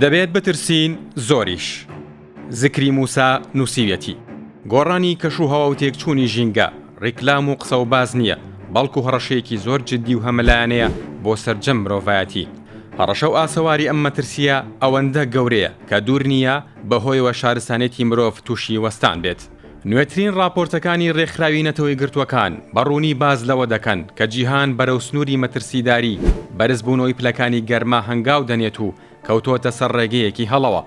دەبێت بترسین زۆریش. زکری موسا نووسیویەتی، گۆڕانی کەشوهەوا و تێکچوونی ژینگە، ڕیکلام و قسە و باس نییە، بەڵکو هەڕەشەیەکی زۆر جددی و هەمەلایەنەیە بۆ سەرجەم مرۆڤایەتی. هەڕەشە و ئاسەواری ئەم مەترسییە ئەوەندە گەورەیە کە دوور نییە بەهۆیەوە شارستانیەتی مرۆڤ تووشی وەستان بێت. نوێترین ڕاپۆرتەکانی ڕێکخراوی نەتەوەیەکگرتووەکان بە ڕوونی باس لەوە دەکەن کە جیهان بەرەو سنووری مەترسیداری بەرزبوونەوەی پلەکانی گەرما هەنگاو دەنێت و کەوتۆتە سەر ڕێگەیەکی هەڵەوە.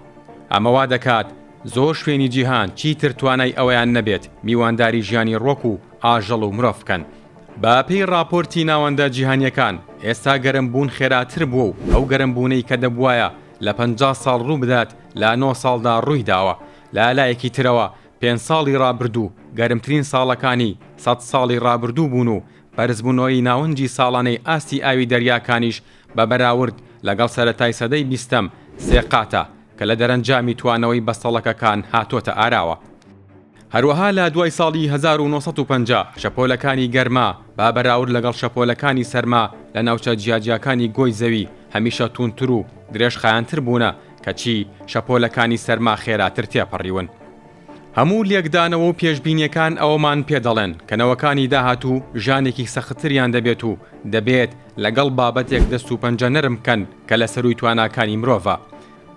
ئەمە وا دەکات زۆر شوێنی جیهان چیتر توانای ئەوەیان نەبێت میوانداری ژیانی ڕوەک و ئاژەڵ و مرۆڤ بکەن. بە پێی ڕاپۆرتی ناوەندە جیهانییەکان، ئێستا گەرمبوون خێراتر بووە و ئەو گەرمبوونەی کە دەبوایە لە 50 ساڵ ڕوو بدات لە نۆ ساڵدا ڕووی داوە. لە لایەکی ترەوە پێنج ساڵی ڕابردوو گەرمترین ساڵەکانی سەد ساڵی ڕابردوو بوون و بەرزبوونەوەی ناونجی ساڵانەی ئاستی ئاوی دەریاکانیش بە بەراورد لەگەڵ سەرەتای سەدەی بیستەم سێ قاتە کە لە دەرەنجامی توانەوەی بەستەڵەکەکان هاتۆتە ئاراوە. هەروەها لە دوای ساڵی 1950 شەپۆلەکانی گەرما بە بەراورد لەگەڵ شەپۆلەکانی سەرما لە ناوچە جیاجیاکانی گۆی زەوی هەمیشە توندتر و درێژخایەنتر بوونە کەچی شەپۆلەکانی سەرما خێراتر تێپەڕیون. هەموو لێکدانەوە و پێشبینییەکان ئەوەمان پێ دەڵێن کە نەوەکانی داهاتوو ژانێکی سەختتریان دەبێت و دەبێت لەگەڵ بابەتێک دەست و پەنجە نەرم بکەن کە لە سەرووی تواناکانی مرۆڤە.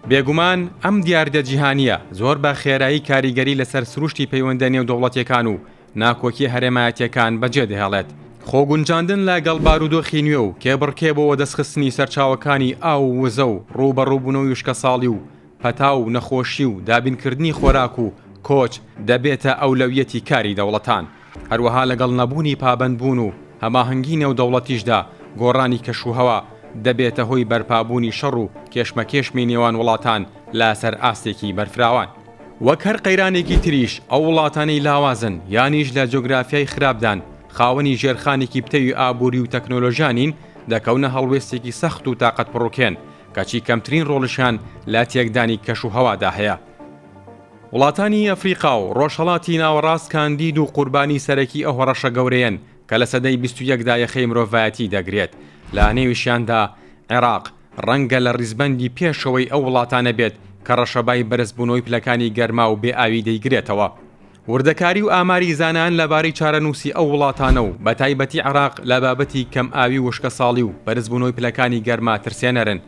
بێگومان ئەم دیاردە جیهانییە زۆر بە خێرایی کاریگەری لەسەر سروشتی پەیوەندە نێودەوڵەتییەکان و ناکۆکییە هەرێمایەتییەکان بەجێدەهێڵێت. خۆگونجاندن لە گەڵ بارودۆخی نوێ و کێبڕکێ بۆ وەدەستخستنی سەرچاوەکانی ئاو و وزە و ڕووبەڕووبوونەوەی وشکەساڵی و پەتا و نەخۆشی و دابینکردنی خۆراک و کۆچ دەبێتە ئەولەویەتی کاری دەوڵەتان. هەروەها لەگەڵ نەبوونی پابەندبوون و هەماهەنگی نێودەوڵەتیشدا گۆڕانی کەشوهەوا دەبێتە هۆی بەرپابوونی شەڕ و کێشمەکێشمی نێوان وڵاتان لە سەر ئاستێکی بەرفراوان. وەک هەر قەیرانێکی تریش ئەو وڵاتانەی لاوازن یانیش لە جۆگرافیای خراپدان، خاوەنی ژێرخانێکی پتەوی ئابووری و تەکنۆلۆژیا نین، دەکەونە هەڵوێستێکی سەخت و تاقەتپڕوکێن، کەچی کەمترین ڕۆڵیشیان لە تێکدانی کەشوهەوادا هەیە. وڵاتانی ئەفریقا و ڕۆژهەڵاتی ناوەڕاست کاندید و قوربانی سەرەکی ئەو هەڕەشە گەورەیەن کە لە سەدەی 21 دا یەخەی مرۆڤایەتی دەگرێت، لە نێویشیاندا عێراق ڕەنگە لە ڕیزبەندی پێشەوەی ئەو وڵاتانە بێت کە ڕەشەبای بەرزبوونەوەی پلەکانی گەرما و بێ ئاوی دەیگرێتەوە. وردەکاری و ئاماری زانایان لەبارەی چارەنووسی ئەو وڵاتانە و بەتایبەتی عێراق لە بابەتی کەمئاوی و وشکەساڵی و بەرزبوونەوەی پلەکانی گەرما ترسێنەرن.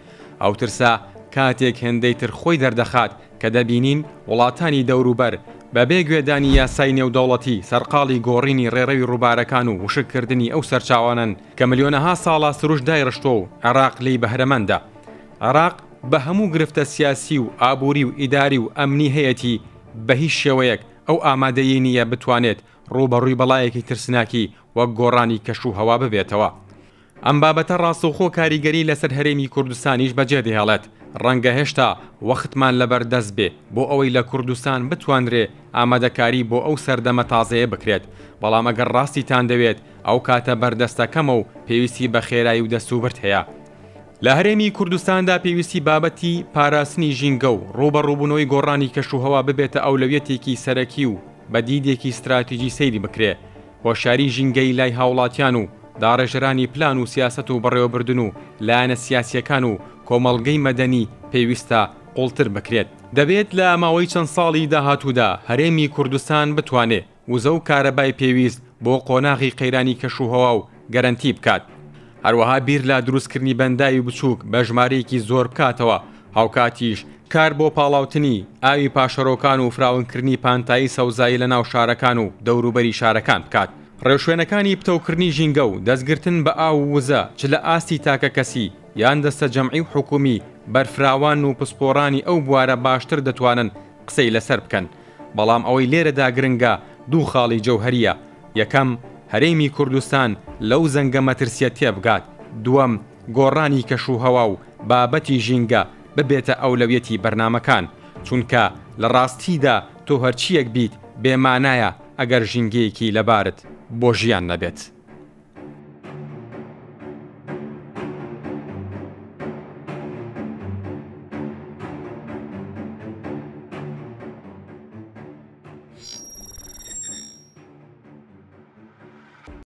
ئەو ترسە کاتێک هێندەی تر خۆی دەردەخات کە دەبینین وڵاتانی دەوروبەر بەبێ گوێدانی یاسای نێودەوڵەتی سەرقاڵی گۆڕینی ڕێڕەوی ڕووبارەکان و وشککردنی ئەو سەرچاوانەن کە ملیۆنەها ساڵە سروشت دایڕشتووە و عێراق لێی بەهرەمەندە. عێراق بە هەموو گرفتە سیاسی و ئابووری و ئیداری و ئەمنی هەیەتی بە هیچ شێوەیەک ئەو ئامادەیی نییە بتوانێت ڕووبەڕووی بەڵایەکی ترسناکی وەک گۆڕانی کەش و هەوا ببێتەوە. ئەم بابەتە ڕاستەوخۆ کاریگەری لەسەر هەرێمی کوردستانیش بەجێدەهێڵێت، ڕەنگە هێشتا وەختمان لەبەردەست بێ بۆ ئەوەی لە کوردستان بتوانرێ ئامادەکاری بۆ ئەو سەردەمە تازەیە بکرێت، بەڵام ئەگەر ڕاستیتان دەوێت ئەو کاتە بەردەستە کەمە و پێویستی بە خێرایی و دەستوبرد هەیە. لە هەرێمی کوردستاندا پێویستی بابەتی پاراستنی ژینگە و ڕووبەڕووبوونەوەی گۆڕانی کەشوهەوا ببێتە ئەولەویەتێکی سەرەکی و بە دیدێکی ستراتیجی سەیری بکرێ، هۆشیاری ژینگەیی لای هاوڵاتیان و داڕێژەرانی پلان و سیاسەت و بەڕێوەبردن و لایەنە سیاسییەکان و کۆمەڵگەی مەدەنی پێویستە قوڵتر بکرێت. دەبێت لە ماوەی چەند ساڵی داهاتوودا هەرێمی کوردستان بتوانێ وزە و کارەبای پێویست بۆ قۆناغی قەیرانی کەشوهەوا و گەرەنتی بکات. هەروەها بیر لە دروستکردنی بەنداوی بچووک بە ژمارەیەکی زۆر بکاتەوە، هاوکاتیش کار بۆ پاڵاوتنی ئاوی پاشەرۆکان و فراونکردنی پانتایی سەوزایی لە ناو شارەکان و دەوروبەری شارەکان بکات. ڕێوشوێنەکانی پتەوکردنی ژینگە و دەستگرتن بە ئاو و وزە چ لە ئاستی تاکەکەسی یان دەستەجەمعی و حکومی بەرفراوانن و پسپۆڕانی ئەو بوارە باشتر دەتوانن قسەی لەسەر بکەن. بەڵام ئەوەی لێرەدا گرنگە دوو خاڵی جەوهەرییە، یەکەم، هەرێمی کوردستان لەو زەنگە مەترسییە تێبگات، دووەم، گۆڕانی کەشوهەوا و بابەتی ژینگە ببێتە ئەولەویەتی بەرنامەکان، چونکە لە ڕاستیدا تۆ هەرچییەک بیت بێ مانایە ئەگەر ژینگەیەکی لەبارت بۆ ژیان نەبێت.